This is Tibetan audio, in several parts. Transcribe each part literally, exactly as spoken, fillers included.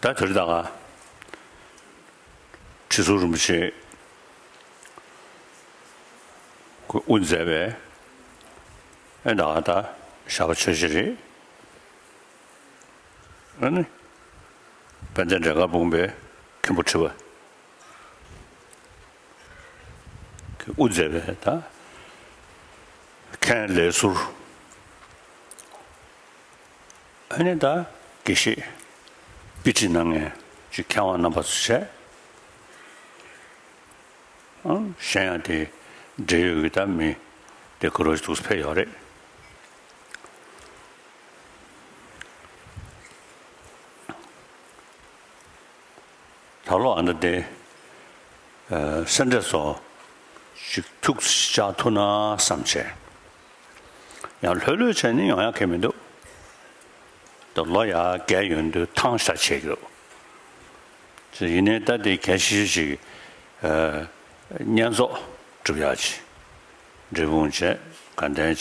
ད་དེ་རིང་ད་ག་ཁྲི་ཟུར་རིན་པོ་ཆེ་ཁོས་དབུ་མཛད་པའི་ཨེ་ད་ག་ད་ཞགས་པ་ཆོས་རྗེ་རེད། ཨ་ནི་དཔལ་ལྡན་འབྲས་དཀར་སྤུངས་པའི་མཁན་པོ་ཁྲི་པ། དབུ་མཛད་པའི་ད་མཁན་ལས་ཟུར། ཨ་ནི་ད་དགེ་བཤེས་དཔེ་ཁྲིད་གནང་མཁན་ཅིག་མཁས་དབང་རྣམ་པ་ཚོ་བྱས། ཨང་གཞན་ཡང་དེ་འབྲེལ་ཡོད་ཀྱི་ད་མི་དེ་གུ་རུ་ཞིག་ཐུགས་ཕེབས་ཡོད་རེད། ད་ལོ་ཨ་ནི་དེ་སེ་འབྲས་ཚོ་ཞིག་ཐུགས་བཅག་ཐུབ་ན་བསམ་བྱས། ཡང་ལྷོད་ལྷོད་བྱས་ནས་ཡོང་ཡག་གི་མི་འདུག་ད་ལོ་ཡ་བརྒྱད་ཡོང་དུས་ཐང་ཤ་ཆད་ཀྱི་འདུག་ཅེས་ཡིན་ནའི་ད་དེ་གལ་ཆེ་ཤོས་ཤིག་བསྙེན་རྫོགས་སྒྲུབ་ཡག་ཅིག་འབྲས་སྤུངས་བྱས། དགའ་ལྡན་བྱས།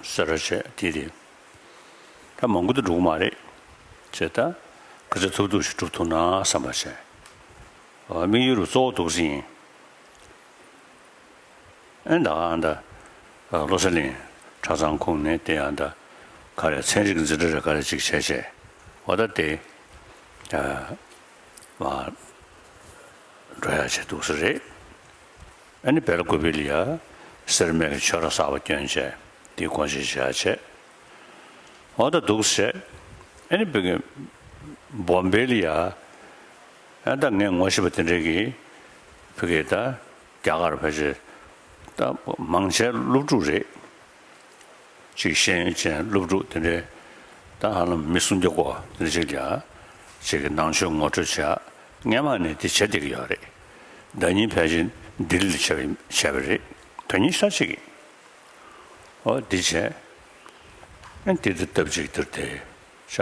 སེ་ར་བྱས། དེ་དེ་ད་མང་པོ་དུ་འགྲོ་གི་མ་རེད། བྱས་ད་ག་ཚོད་ཐུབ་ཐུབ་ཞིག་སྒྲུབ་ཐུབ་ན་བསམ་པ་བྱས། དམིགས་ཡུལ་རུ་གཙོ་བོ་འདུག་སེ་ཡིན། ཨེ་ད་ཨ་ད་བློ་གསལ་གླིང་གྲྭ་ཚང་ཁོངས་ནས་དེ་ཨ་ད་ག་རེ་ཚན་རིག་འཛིན་གྲྭ་རེ་ག་རེ་ཅིག་བྱས་བྱས་འོ་ད་དེ་ཨ་མ་འགྲོ་ཡ་བྱས་འདུག་ས་རེད། ཨ་ནི་བལ་ཀོ་པི་ལ་ཡ་སེར་སྨད་ཀྱི་ཆོས་ར་གསར་པ་བསྐྱོན་བྱས་དེ་སྒོ་འབྱེད་བྱས་བྱས། འོ་ད་འདུག་ཟེར། ཨ་ནི་བོད་ཀྱི་བོམ་བེ་ལ་ཡ། ཨ་ད་ངས་ངོ་ཤེས་པ་དེ་འདྲས་ཀྱིས་བོད་ཀྱི་ད་རྒྱ་གར་ཕལ་ཆེར་ད་མང་ཆེ་སློབ་ཕྲུག་རེད། ཅིག་ཤེས་ཡོན་ཅན་སློབ་ཕྲུག་དེ་འདྲས་ད་ཧ་ལམ་མི་སུམ་བརྒྱ་སྐོར་དེ་འདྲས་ཅིག་ལ་ཡ། ཅིག་གི་ནང་ཆོས་ངོ་སྤྲོད་བྱས། སྔས་མ་ནས་དེ་བྱས་བསྡད་ཀྱི་ཡོད་རེད། ཟླ་ཉིན་ཕལ་ཆེར་ལྡི་ལི་ལ་བྱས་པ་བྱས་པ་རེད། དོན་སྙིང་ཤ་ཅིག་ཡིན། ཨོ་འདི་བྱས། ཨན་འདི་དུ་སྟབས་ཅིག་དུར་དེ་བྱ།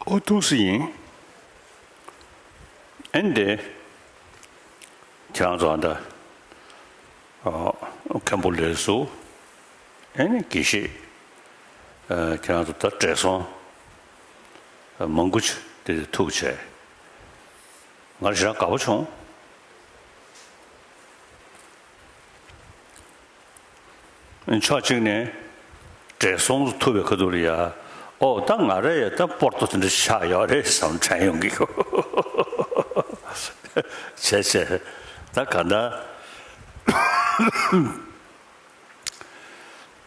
ཨོ་ཐུགས་སུ་ཡིན། ཨན་འདི་ཁྱེད་རང་ཚོ་ཨ་འདྲ་ཨོ་མཁན་པོ་ལས་སུ་ཨན་དགེ་བཤེས་ཨ་ཁྱེད་རང་ཚོ་ད་བགྲེས་སོང་ཨ་མང་པོ་ཅིག་དེ་ཐུག་བྱས། ང་ཞེ་དྲག་དགའ་པོ་བྱུང་། ཕྱོགས་གཅིག་ནས་བགྲེས་སོང་ཐུབ་པའི་ཁ་ཐུག་ལ་ཡ། ཨོ་ད་ང་རེ་ཡ་ད་སྤོར་ཏོ་དེ་འདྲ་ཆགས་ཡོད་རེད་བསམ་དྲན་ཡོང་གི་ཡོད། བྱས་བྱས་ད་ག་ད་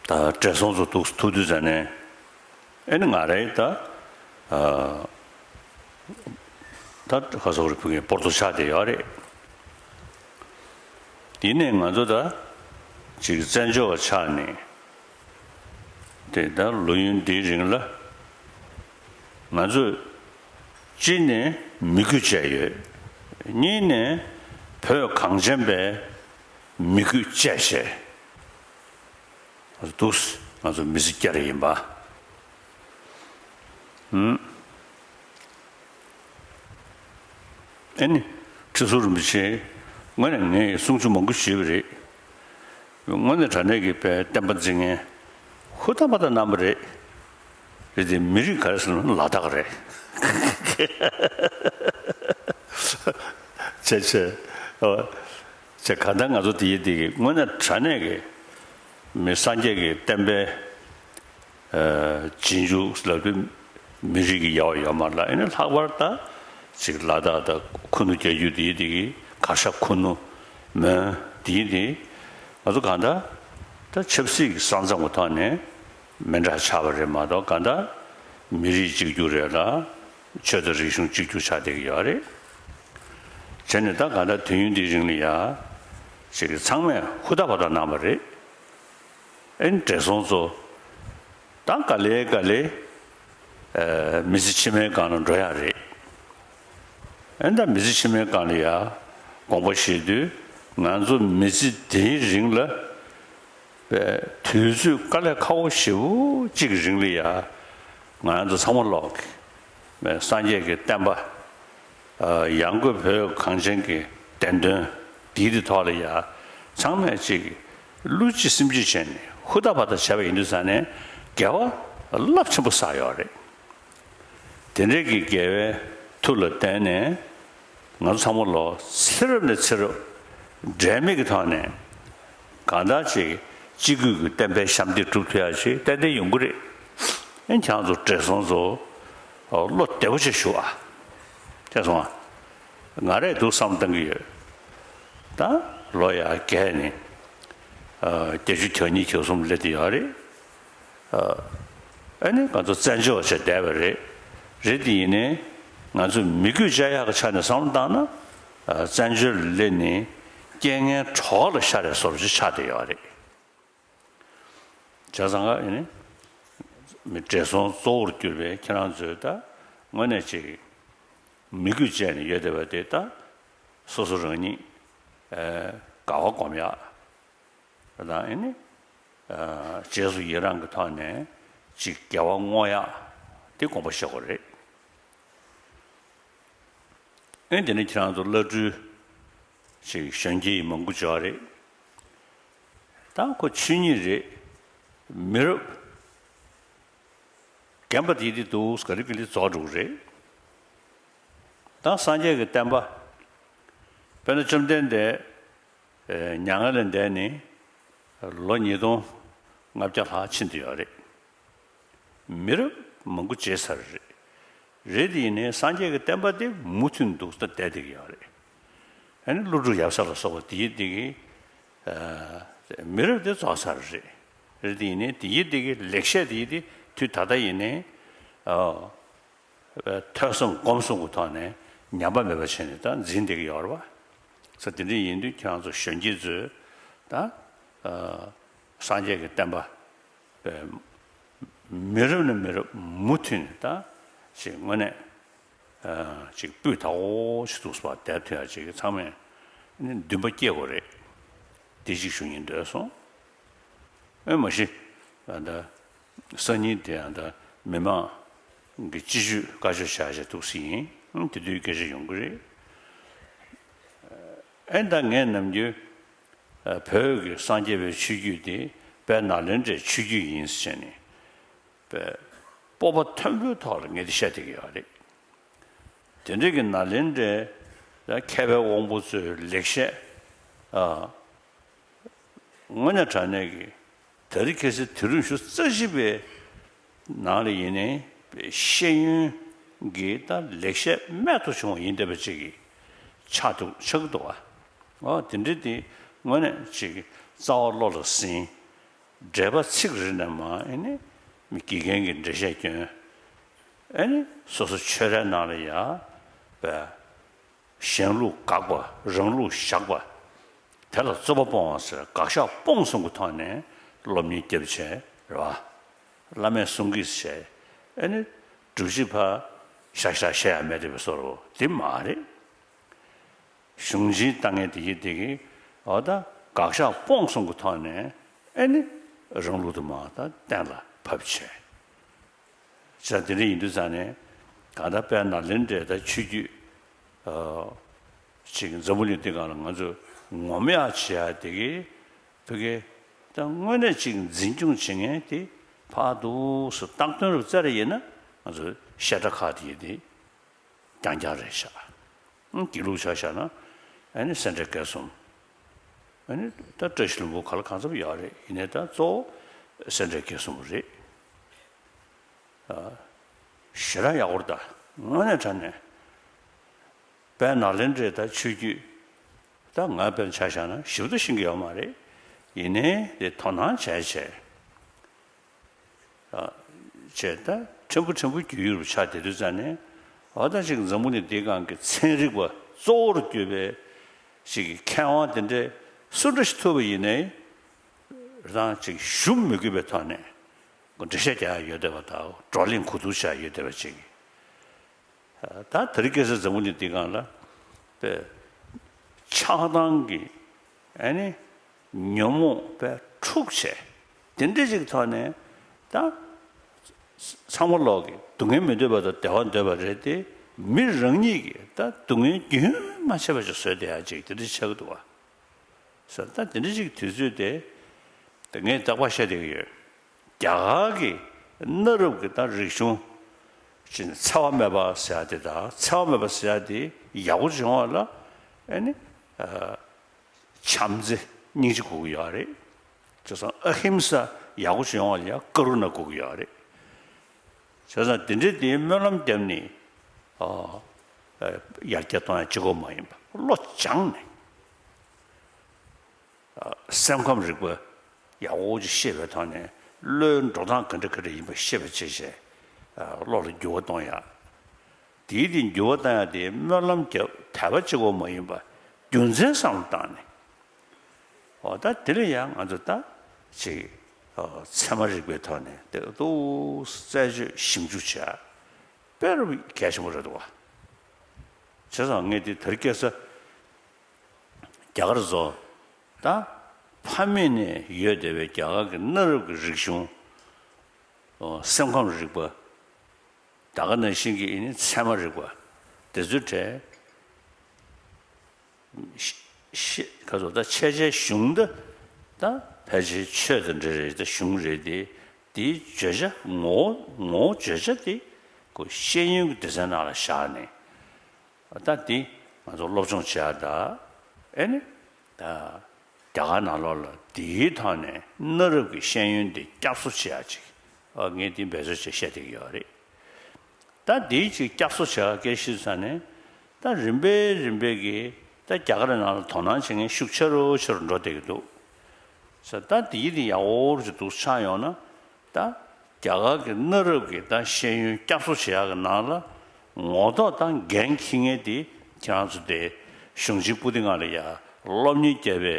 ད་བགྲེས་སོང་ཚོ་འདུག་ཐུག་དུས་ཙ་ནས། ཨེ་ནི་ང་རའི་ད་ཨ་ད་ཁ་སོག་རི་ཕུག་གི་སྤོར་ཏོ་ཆགས་བསྡད་ཡོད་རེད། ཡིན་ནའི་ང་ཚོ་ད་ཅིག་བཙན་བྱོལ་བ་ཆགས་ནས་དེ་ད་ལོ་ཡུན་འདིའི་རིང་ལ་ང་ཚོས་གཅིག་ནས་མི་རྒྱུ་བཅས་ཡོད། གཉིས་ནས་བོད་གངས་ཅན་པའི་མི་རྒྱུ་བཅས་བྱས། འདུག་ང་ཚོ་མི་ཚེ་སྐྱེལ་རེ་ཡིན་པ། ཨུམ། ཨེ་ནི། ཁྲི་ཟུར་རིན་པོ་ཆེ། དངོས་གནས་ངས་གསུང་ཆོས་མང་པོ་ཞུས་པ་རེད། དངོས་གནས་དྲང་གནས་ཀྱི་དཔེ་བསྟན་པ་འཛིན་མཁན་ཧུར་ཐག་པ་དང་རྣམ་པ་རེད། རེད་དེ་མི་རིགས་ག་རེ་ཟེར་ན་ལ་དྭགས་རེད། བྱས་བྱས། ཨོ། བྱས་གང་ལྟར་ང་ཚོ་དེ་ཡི་དེ་གི་དངོས་གནས་དྲང་གནས་ཀྱི་མི་སངས་རྒྱས་ཀྱི་བསྟན་པའི་ཨ་རྗེས་འཇུག་ལབ་དུས་མི་རིགས་ཀྱི་ཡ་བ་ཡོད་མ་རེད་ལ། ཨེ་ནི་ལྷག་པར་ད་ཅིག་ལ་དྭགས་ད་ཁུ་ནུ་རྒྱལ་རྒྱུད་དེ་ཡི་དེ་གི་གར་ཞ་ཁུ་ནུ་མོན་དེ་ཡི་དེ་ང་ཚོ་གང་ལྟར་ད་ཆབ་སྲིད་ཀྱི་ས་མཚམས་ཀྱི་ཐོག་ནས་མི་འདྲ་ཆགས་པ་རེད་མ་གཏོགས་གང་ལྟར་མི་རིགས་གཅིག་གྱུར་རེད་ལ། ཆོས་དང་རིག་གཞུང་གཅིག་གྱུར་ཆགས་བསྡད་ཀྱི་ཡོད་རེད། བྱས་ནས་ད་གང་ལྟར་དུས་ཡུན་འདིའི་རིང་ལ་ཡ་ཅིག་ཚང་མས་ཧུར་ཐག་པ་དང་གནང་བ་རེད། ཨེ་ནི་བགྲེས་སོང་ཚོ་ད་ག་ལེ་ག་ལེ་ཨ་མི་ཚེ་ཕྱི་མའི་སྒང་ལ་འགྲོ་ཡ་རེད། ཨེ་ནི་ད་མི་ཚེ་ཕྱི་མའི་སྒང་ལ་ཡ་དགོངས་པ་བཞེས་དུས་ང་ཚོ་མི་ཚེ་འདིའི་རིང་ལ། པའི་དུས་ཚོད་དཀའ་ལས་ཁག་པོ་ཞེ་པོ་གཅིག་གི་རིང་ལ་ཡ། ང་རང་ཚོ་ཚང་མ་ལོག་གི་པའི་སངས་རྒྱས་ཀྱི་བསྟན་པ། ཨ་ཡང་སྒོས་བོད་གངས་ཅན་གྱི་བདེན་དོན་འདིའི་དེ་ཐོག་ལ་ཡ། ཚང་མས་གཅིག་བློ་གཅིག་སེམས་གཅིག་བྱས་ནས་ཧུར་ཐག་འབད་ཐག་བྱས་པ་ཡིན་དུས་ཙང་ནས་དགེ་བ་རླབས་ཆེན་པོ་བསགས་ཡོད་རེད། དེ་འདྲའི་གི་དགེ་བའི་མཐུ་ལ་བརྟེན་ནས་ང་ཚོ་ཚང་མ་ལོ་ཚེ་རབས་ནས་ཚེ་རབས་འབྲལ་མེད་ཀྱི་ཐོག་ནས་གང་ལྟར་ཅིག་གཅིག་གུས་ཀྱི་བསྟན་པའི་ཞབས་འདེགས་སྒྲུབ་ཐུབ་ཡ་ཞིག་ཏན་ཏན་ཡོང་གི་རེད། ཨེ་ཁྱེད་རང་ཚོ་བགྲེས་སོང་ཚོ་བློ་བདེ་པོ་ཅིག་ཞུ་ཨ། ཤེས་སོང་ཨ། ང་རས་འདུག་བསམ་བཏང་གི་ཡོད། ད་ལོ་ཡ་བརྒྱད་ནས་བརྒྱད་ཅུ་གྱ་གཉིས་གྱ་གསུམ་སླེབས་བསྡད་ཡོད་རེད། ཨ་ནི་ང་ཚོ་བཙན་བྱོལ་བ་བྱས་བསྡད་པ་རེད། རེད་དེ་ཡིན་ནའི་ང་ཚོས་མི་རྒྱུད་བཅའ་ཡག་གི་ཆ་ནས་བསམ་བློ་བཏང་ན། བཙན་བྱོལ་ལ་སླེབས་ནས་རྐྱེན་ངན་གྲོགས་ལ་ཤར་བའི་བཟོ་འདྲ་ཅིག་ཆགས་བསྡད་ཡོད་རེད། བྱས་ཙང་ཀ་ཡིན་ནའི་མི་བགྲེས་སོང་གཙོ་བོར་གྱུར་པའི་ཁྱེད་རང་ཚོས་ད་དངོས་གནས་ཅིག་མི་རྒྱུད་བཅས་ནས་ཡོད་བསྡད་པ་དེ་ད་སོ་སོ་རང་ཉིད་དགའ་བ་སྒོམ་ཡག་དང་ཨེ་ནི་རྗེས་སུ་ཡི་རང་གི་ཐོག་ནས་ཅིག་དགེ་བ་བསྔོ་ཡག་དེ་དགོངས་པ་བཞེས་དགོས་རེད། ཨེ་དེ་ནི་ཁྱེད་རང་ཚོ་བླ་སྤྲུལ་ཅིག་གཞོན་སྐྱེས་མང་པོ་འབྱོར་རེད། ད་ཁོ་ཆོས་ཉིད་རེད། མི་རབས་རྒན་པ་དེ་དེ་འདུག་ག་ལེ་ག་ལེ་རྫོགས་འགྲོ་གི་རེད། ད་སངས་རྒྱས་ཀྱི་བསྟན་པ། དཔེར་ན་བཅོམ་ལྡན་འདས་མྱ་ངན་ལས་འདས་ནས་ལོ་ཉིས་སྟོང་ལྔ་བརྒྱ་ལྷག་ཕྱིན་བསྡད་ཡོད་རེད། མི་རབས་མང་པོ་བརྗེས་ཚར་རེད། རེད་དེ་ཡིན་ནའི་སངས་རྒྱས་ཀྱི་བསྟན་པ་དེ་མུ་མཐུད་འདུག་ད་བསྡད་བསྡད་ཀྱི་ཡོད་རེད། ཨ་ནི་ཀླུ་སྒྲུབ་ཡབ་སྲས་ལ་སོགས་པ་དེ་ཡི་དེ་གི་མི་རབས་དེ་རྫོགས་ཚར་རེད། རེད་དེ་ཡིན་ནའི་དེ་ཡི་དེ་གི་ལེགས་བཤད་དེ་ཡི་དེ་དུས་ད་ལྟ་ཡིན་ནའི་ཐོས་བསམ་སྒོམ་གསུམ་གྱི་ཐོག་ནས་ཉམས་པ་མེད་པ་བྱས་ནས་ད་འཛིན་བསྡད་ཀྱི་ཡོད་རེད་བ། ས་དེ་འདྲ་ཡིན་དུས་ཁྱེད་རང་ཚོ་གཞོན་སྐྱེས་ཚོས་ད་སངས་རྒྱས་ཀྱི་བསྟན་པ་པའི་མི་རབས་ནས་མི་རབས་མུ་མཐུད་ནས་ད་ཅིག་དངོས་གནས་ཅིག་སྤུས་དག་པོ་ཞིག་འདུག་པ་དེ་ཐོན་ཡ་ཅིག་ཚང་མས་འདུན་པ་སྐྱེ་དགོས་རེད། དེ་ཅིག་ཞུ་སྙིང་འདོད་སོང་། ཨེ་མ་གཞི་ད་སང་ཉིན་དེ་ཡང་ད་མི་མང་གི་སྤྱི་སྤྱོད་བཀའ་ཆོས་བྱ་བྱ་འདུག་སེ་ཡིན། དེ་དུས་སྐད་ཆ་ཡོང་གི་རེད། ཨེ་ད་ངས་ནམ་རྒྱུན་བོད་ཀྱི་སངས་རྒྱས་པའི་ཆོས་བརྒྱུད་དེ་དཔལ་ནཱ་ལེནྡྲའི་ཆོས་བརྒྱུད་ཡིན་ཟེར་ནས་སྤོབས་པ་མཐོན་པོའི་ཐོག་ལ་ངས་དེ་བཤད་བསྡད་ཀྱི་ཡོད་རེད། དེ་འདྲ་གི་ནཱ་ལེནྡྲའི་མཁས་པའི་དབང་པོ་ཚོའི་ལེགས་བཤད་དངོས་གནས་དྲང་གནས་ཀྱི་དེ་རིང་ཁ་སང་དུས་རབས་ཉི་ཤུ་རྩ་གཅིག་པའི་ནང་ལ་ཡིན་ནའི་ཤེས་ཡོན་གྱི་ད་ལེགས་བཤད་རྨད་དུ་བྱུང་བ་ཡིན་བསྡད་པ་ཅིག་གི་ཆགས་འདུག་ཆགས་ཀྱི་འདུག་བ། འོ་དེ་འདྲ་དེ་དངོས་གནས་ཅིག་རྩ་བ་བློ་ལ་ཟིན། འགྲེལ་པ་ཚིག་རེ་ནས་མ་ཨེ་ནི་མི་དགེ་རྒན་གྱི་འགྲེལ་བཤད་སྐྱོན། ཨེ་ནི་སོ་སོ་ཆོས་རའི་ནང་ལ་ཡ་བས། གཞན་ལུགས་དགག་པ་རང་ལུགས་བཞག་པ། དེ་ལ་རྩོད་པ་སྤོང་བ་ཟེར་དགག་བཞག་སྤོང་གསུམ་གྱི་ཐོག་ནས་སློབ་གཉེར་རྒྱབ་བྱས་རེད་བ། བླ་མས་གསུང་གིས་བྱས། ཨེ་ནི་སྒྲུབ་བྱེད་ཕར་བཞག་བཞག་བཤད་ཡ་མེད་དེ་བའི་བཟོ་འདྲ་དེ་མ་རེད། གཞུང་ཆེན་ལྟ་ངན་དེ་ཡི་དེ་གི་འོ་ད་དགག་བཞག་སྤོང་གསུམ་གྱི་ཐོག་ནས་ཨེ་ནི་རང་ལུགས་དུ་མ་ད་གཏན་ལ་ཕབ་བྱས། ཅག་དེ་འདྲ་ཡིན་དུས་ཙང་ནས་གང་ལྟར་དཔལ་ནཱ་ལེནྡྲའི་ད་ཆོས་བརྒྱུད་ཅིག་འཛམ་བུ་གླིང་འདི་སྒང་ལ་ང་ཚོས་ངོམ་ཡག་བྱེད་ཡག་དེ་གི་བོད་ཀྱི་ད་དངོས་གནས་ཅིག་འཛིན་སྐྱོང་བྱེད་མཁན་དེ་ཕར་འདུག་སེ་བཏང་དོན་རུ་བཙལ་རེ་ཡིན་ན་ང་ཚོ་བཤད་གྲྭ་ཁག་དེ་ཡི་དེ་རྐྱང་རྐྱང་རེད་ཤག་དགེ་ལུགས་ཆ་བཞག་ན་ཨ་ནི་སེ་འབྲས་དགེ་གསུམ། ཨ་ནི་ད་བཀྲ་ཤིས་ལྷུན་པོ་ག་ལ་གང་འཚམ་ཡོད་རེད། ཡིན་ནའི་ད་གཙོ་བོ་སེ་འབྲས་དགེ་གསུམ་རེད། ཞེ་དྲག་ཡག་པོ་རེད། ད་དངོས་གནས་དྲང་གནས་དཔལ་ནཱ་ལེནྡྲའི་ད་ཆོས་བརྒྱུད་ད་ང་དཔེར་ཆ་བཞག་ན་ཞིབ་ཏུ་ཤེས་ཀྱི་ཡོད་མ་རེད། ཡིན་ནའི་དེ་དོ་སྣང་བྱས་བྱས། བྱས་ད་ཕྲན་བུ་ཕྲན་བུ་རྒྱུས་ཡོད་རུ་ཆགས་བསྡད་དུས་ཙང་ནས་འོ་ད་ཅིག་འཛམ་བུ་གླིང་འདིའི་སྒང་གི་ཚན་རིག་པ་གཙོ་བོར་གྱུར་པའི་ཅིག་གི་མཁས་དབང་དེ་འདྲའི་སུ་འདྲ་ཞིག་ཐུག་པ་ཡིན་ནའི་རང་ཅིག་ཞུམ་མི་དགོས་པའི་ཐོག་ནས་འགྲེལ་བཤད་རྒྱག་ཡ་ཡོད་བསྡད་པ་དང་བགྲོ་གླེང་གོ་བསྡུར་བྱ་ཡ་ཡོད་བསྡད་པ་ཅིག་ད་དེ་རིང་ཁ་སང་འཛམ་བུ་གླིང་འདིའི་སྒང་ལ་དཔེ་ཆགས་སྡང་གི་ཨ་ནི་ཉོན་མོངས་དཔེ་འཁྲུགས་བྱས་དེ་འདྲ་ཅིག་ཐོག་ནས་ད་ཚང་མ་ལོག་གི་སྡུག་བསྔལ་མི་འདོད་པ་དང་བདེ་བ་འདོད་པ་རེད་དེ་མི་རང་ཉིད་ཀྱིས་ད་སྡུག་བསྔལ་རྒྱུན་མ་ཆད་པ་ཅིག་བཟོས་བསྡད་ཡ་ཅིག་དེ་འདྲ་ཆགས་ཀྱི་འདུག་བ། ཟེར་ད་དེ་འདྲ་ཅིག་དུས་ཚོད་དེ་ད་ངས་རྟག་པར་བཤད་བསྡད་ཀྱི་ཡོད། རྒྱ་གར་གྱི་གནའ་རབས་ཀྱི་ད་རིག་གཞུང་ ཅིག་འཚེ་བ་མེད་པ་ཟེར་ཡ་དེ་དང་འཚེ་བ་མེད་པ་ཟེར་ཡ་དེ་ཡག་པོ་ཅིག་ཡོང་བ་ལ་ཨེ་ནི་བྱམས་བརྩེ་སྙིང་རྗེ་དགོས་ཀྱི་ཡོད་རེད། བྱས་ཙང་ཨ་ཧིམ་ས་ཡག་པོ་ཅིག་ཡོང་བ་ལ་ཡང་ཀ་རུ་ན་དགོས་ཀྱི་ཡོད་རེད། བྱས་ཙང་དེ་འདྲའི་དེའི་སྨོན་ལམ་བརྒྱབ་ནས་ཨ་ཡར་རྒྱས་གཏོང་ཡ་གཅིག་པོ་མ་ཡིན་པ་བློ་སྦྱངས་ནས། སེམས་ཁམས་རིག་པ་ཡག་པོ་ཅིག་ཤེས་པའི་ཐོག་ནས་བློའི་འགྲོ་སྟངས་ག་འདྲ་ག་འདྲ་ཡིན་པ་ཤེས་པ་བྱས་བྱས་བློ་ལ་འགྱུར་བ་གཏོང་ཡག་དེའི་དེ་འགྱུར་བ་གཏོང་ཡག་དེ་སྨོན་ལམ་རྒྱབ་དད་པ་གཅིག་པོ་མ་ཡིན་པ་རྒྱུ་མཚན་བསམ་བློ་བཏང་ནས། འོ་ད་དེ་ལ་ཡང་ང་ཚོ་ད་ཅིག་ཚད་མ་རིག་པའི་ཐོག་ནས་དེ་ཏོག་ཙམ་རྩད་གཅོད་ཞིབ་འཇུག་བྱས་དཔེ་རུ་གལ་ཆེན་པོ་རེད་འདུག་བ། བྱས་ཙང་ངས་དེ་དེར་སྐྱེས་ས། རྒྱ་གར་ཚོ་ད་ཕ་མེས་ནས་ཡོད་བསྡད་པའི་རྒྱ་གར་གྱི་གནའ་རབས་ཀྱི་རིག་གཞུང་། སེམས་ཁམས་རིག་པ། ད་ག་ནང་བཞིན་གྱི་ཨེ་ནི་ཚད་མ་རིག་པ། དེ་ཚོའི་གྲས་ཤ་ཤ་ག་ཚོད་ད་འཆད་བྱའི་གཞུང་འདི་ད་ཕལ་ཆེར་ཆོས་དང་འབྲེལ་རེད་ད་གཞུང་རེད་དེ། དེའི་བརྗོད་བྱ་ངོ་བོ་ངོ་བོ་བརྗོད་བྱ་དེ་ཁོ་ཤེས་ཡོན་གྱི་སྡེ་ཚན་ནང་ལ་བཞག་ནས། ད་འདི་ང་ཚོ་སློབ་སྦྱོང་བྱེད་ཡ་ད་ཨེ་ནི་ད་རྒྱ་གར་ནང་ལོགས་ལ་འདིའི་ཐོག་ནས་གནའ་རབས་ཀྱི་ཤེས་ཡོན་འདི་བསྐྱར་གསོ་བྱེད་ཡ་ཅིག་ཨ་ངས་འདི་འབད་རྩོལ་བྱེད་བཤད་བསྡད་ཀྱི་ཡོད་རེད། ད་འདིའི་ཅིག་བསྐྱར་གསོ་བྱེད་ཡ་སྐད་ཤེས་ས་ནས་ད་རིམ་པས་རིམ་པས་ཀྱི་ད་རྒྱ་གར་ནང་ལ་དོ་སྣང་བྱེད་མཁན་ཤུགས་ཆེ་རུ་ཆེ་རུ་འགྲོ་བསྡད་ཀྱི་འདུག་ས། ད་འདིའི་འདི་ཡག་པོ་ཅིག་འདུག་ཆགས་ཡོང་ན། ད་རྒྱ་གར་གྱི་གནའ་རབས་ཀྱི་ད་ཤེས་ཡོན་བསྐྱར་གསོ་བྱེད་ཡག་གི་ནང་ལ་ངོ་ཐོག་ད་འགན་འཁྱེར་མཁན་དེ་ཁྱེད་རང་ཚོ་དེ་གཞུང་ཆེན་པོ་ཏི་ལྔ་ལ་ཡ་སློབ་གཉེར་བརྒྱབ་པའི་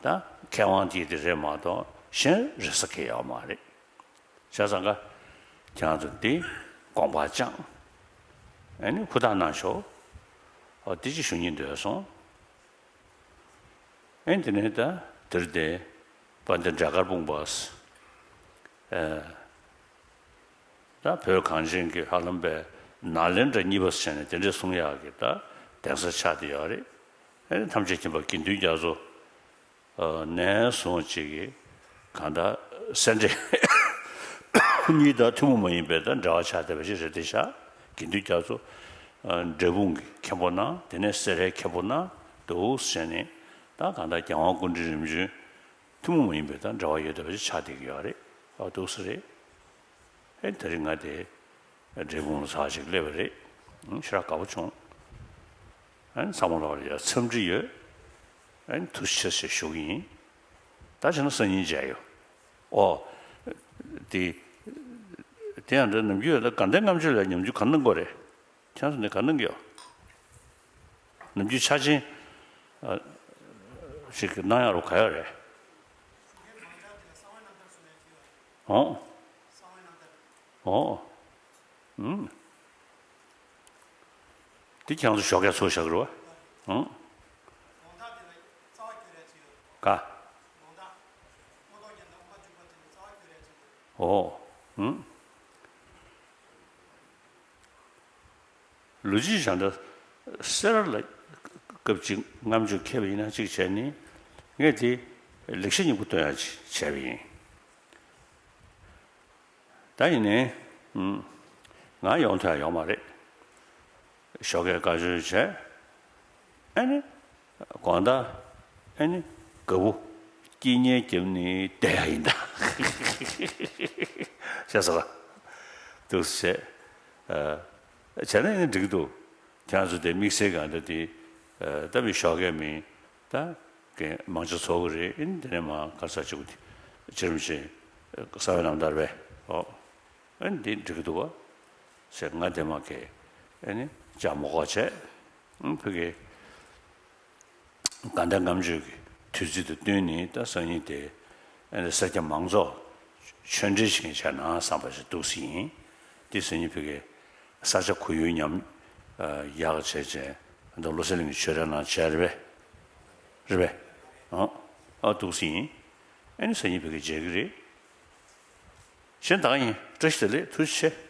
ད་མཁས་དབང་དེ་དེ་རེད་མ་གཏོགས་གཞན་རེད་ས་གི་ཡོད་མ་རེད། བྱས་ཙང་ཀ་ཁྱེད་རང་ཚོ་དེ་དགོངས་པ་བཅངས་ཨ་ནི་ཧུར་ཐག་གནང་ཤོག་ཨོ་དེ་ཅིག་ཞུ་སྙིང་འདོད་སོང་། ཨེ་དེ་ནས་ད་དེར་དེ་དཔལ་ལྡན་འབྲས་དཀར་སྤུངས་པ། ཨེ་ད་བོད་གངས་ཅན་གྱི་ཧ་ལམ་པའི་ནཱ་ལེནྡྲ་གཉིས་པ་ཟེར་ནས་དེ་འདྲས་གསུང་ཡག་གི་ད་གདན་ས་ཆགས་བསྡད་ཡོད་རེད། ཨེ་ཐམས་ཅད་མཁྱེན་པ་དགེ་འདུན་རྒྱ་མཚོ་ནས་བཟུང་ཅིག་གི་གང་ལྟར་སེ་འབྲས་གཉིས་དང་ཐུན་མོང་མ་ཡིན་པའི་ད་འབྲེལ་བ་ཆགས་བསྡད་པ་ཞིག་རེད་དེ་ཤག་དགེ་འདུན་རྒྱ་མཚོ་འབྲས་སྤུངས་ཀྱི་མཁན་པོ་གནང་། དེ་ནས་སེ་རའི་མཁན་པོ་གནང་འདུག་ཟེར་ནས་ད་གང་ལྟར་རྒྱལ་དབང་སྐུ་ཕྲེང་རིམ་བྱོན་ཐུན་མོང་མ་ཡིན་པའི་ད་འབྲེལ་བ་ཡོད་བསྡད་པ་ཞིག་ཆགས་བསྡད་ཀྱི་ཡོད་རེད། ཨ་འདུག་སེ་རེད། ཨེ་དེ་རིང་ང་དེ་འབྲས་སྤུངས་ལ་ཚར་ཞིག་སླེབས་པ་རེད། ཨང་ཞེ་དྲག་དགའ་པོ་བྱུང་། ཨ་ནི་ཚང་མ་ལ་བར་ཡ་འཚམས་འདྲི་ཡོད། ཨ་ནི་ཐུགས་རྗེ་ཆེ་ཞེས་ཞུ་གི་ཡིན། ད་བྱས་ན་སང་ཉིན་མཇལ་ཡོང་། ཨོ། དེ། དེ་ཡང་འདྲ་ནམ་རྒྱུན་ཡོད་ལ་དགའ་ལྡན་ལྔ་མཆོད་ལ་ཉམས་འགྱུར་ག་གནང་དགོས་རེད། ཁྱེད་ཚོ་ནས་ག་གནང་གི་ཡོད། ནམ་རྒྱུན་ཆ་ཆེན་ཨ་ཞིག་གནང་ཡག་རུ་ག་ཡོད་རེད། ཨོ། ཨོ། ཨུམ། དེ་ཁྱེད་རང་ཚོ་ཞོགས་ཀས་ཚོགས་བཞག་རེད་བ། ཨུམ། ག་ཨོ། ཨུམ། ལོ་རྒྱུས་བྱ་འདྲ་སེ་ར་ལ་སྐབས་གཅིག་ལྔ་མཆོད་ཁེལ་བ་ཡིན་ན་གཅིག་བྱས་ནི་ངས་དེ་ལེགས་བཤད་སྙིང་པོ་སྟོན་ཡ་ཅིག་བྱས་པ་ཡིན། ད་ཡིན་ནའི་ང་ཡོང་ཐུབ་ཡ་ཡོད་མ་རེད། ཞོགས་ཀས་བཀའ་ཆོས་བྱས། ཨ་ནི། དགོང་དག་ཨ་ནི་དགའ་བོ་སྐྱིད་ཉལ་རྒྱབ་ནས་བསྡད་ཡ་ཡིན་ད། ཤེས་སོང་ང་། འདུག་སེ་བྱས། བྱས་ན་ཨ་ནི་འགྲིག་གི་འདུག་ཁྱེད་རང་ཚོ་དེ་དམིགས་བསལ་གང་འདྲ་དེ་ད་མི་ཞོགས་ཀས་མིན་ད་གི་མང་ཆེ་ཚོགས་ཀྱི་རེད། ཨ་ནི་དེ་ནས་མ་ག་ས་གཅིག་པུ་དེ་ཕྱི་རིམ་བཞིན་གསང་བའི་རྣམ་ཐར་བས་ཨོ། ཨ་ནི་འདི་འགྲིག་གི་འདུག་བ། ཟེར་ང་དེ་མ་གས་ཨ་ནི་ལྕགས་མོ་ཁོག་བྱས། ཨ་ནི་ཕ་གི་དགའ་ལྡན་ལྔ་མཆོད་ཀྱི་དུས་ཚིགས་དང་བསྟུན་ནས་ད་སང་ཉིན་དེ་ཨ་ནི་སེར་སྐྱ་མང་ཚོགས་ཆོས་འབྲེལ་ཞིག་བྱས་ན་བསམ་པ་ཞིག་འདུག་སེ་ཡིན། འདི་སང་ཉིན་ཕ་གི་ས་ཆ་གོ་ཡུལ་ཉམས་ཡག་བྱས་བྱས་ད་བློ་གསལ་གླིང་གི་ཆོས་གྲྭ་ནང་བྱས་རེད་པས། རེད་པས། ཨ་ཨ་འདུག་སེ་ཡིན། ཨ་ནི་སང་ཉིན་ཕ་གི་མཇལ་གི་རེད། གཞན་ད་ག་ཡིན། བཀྲ་ཤིས་བདེ་ལེགས། ཐུགས་རྗེ་ཆེ།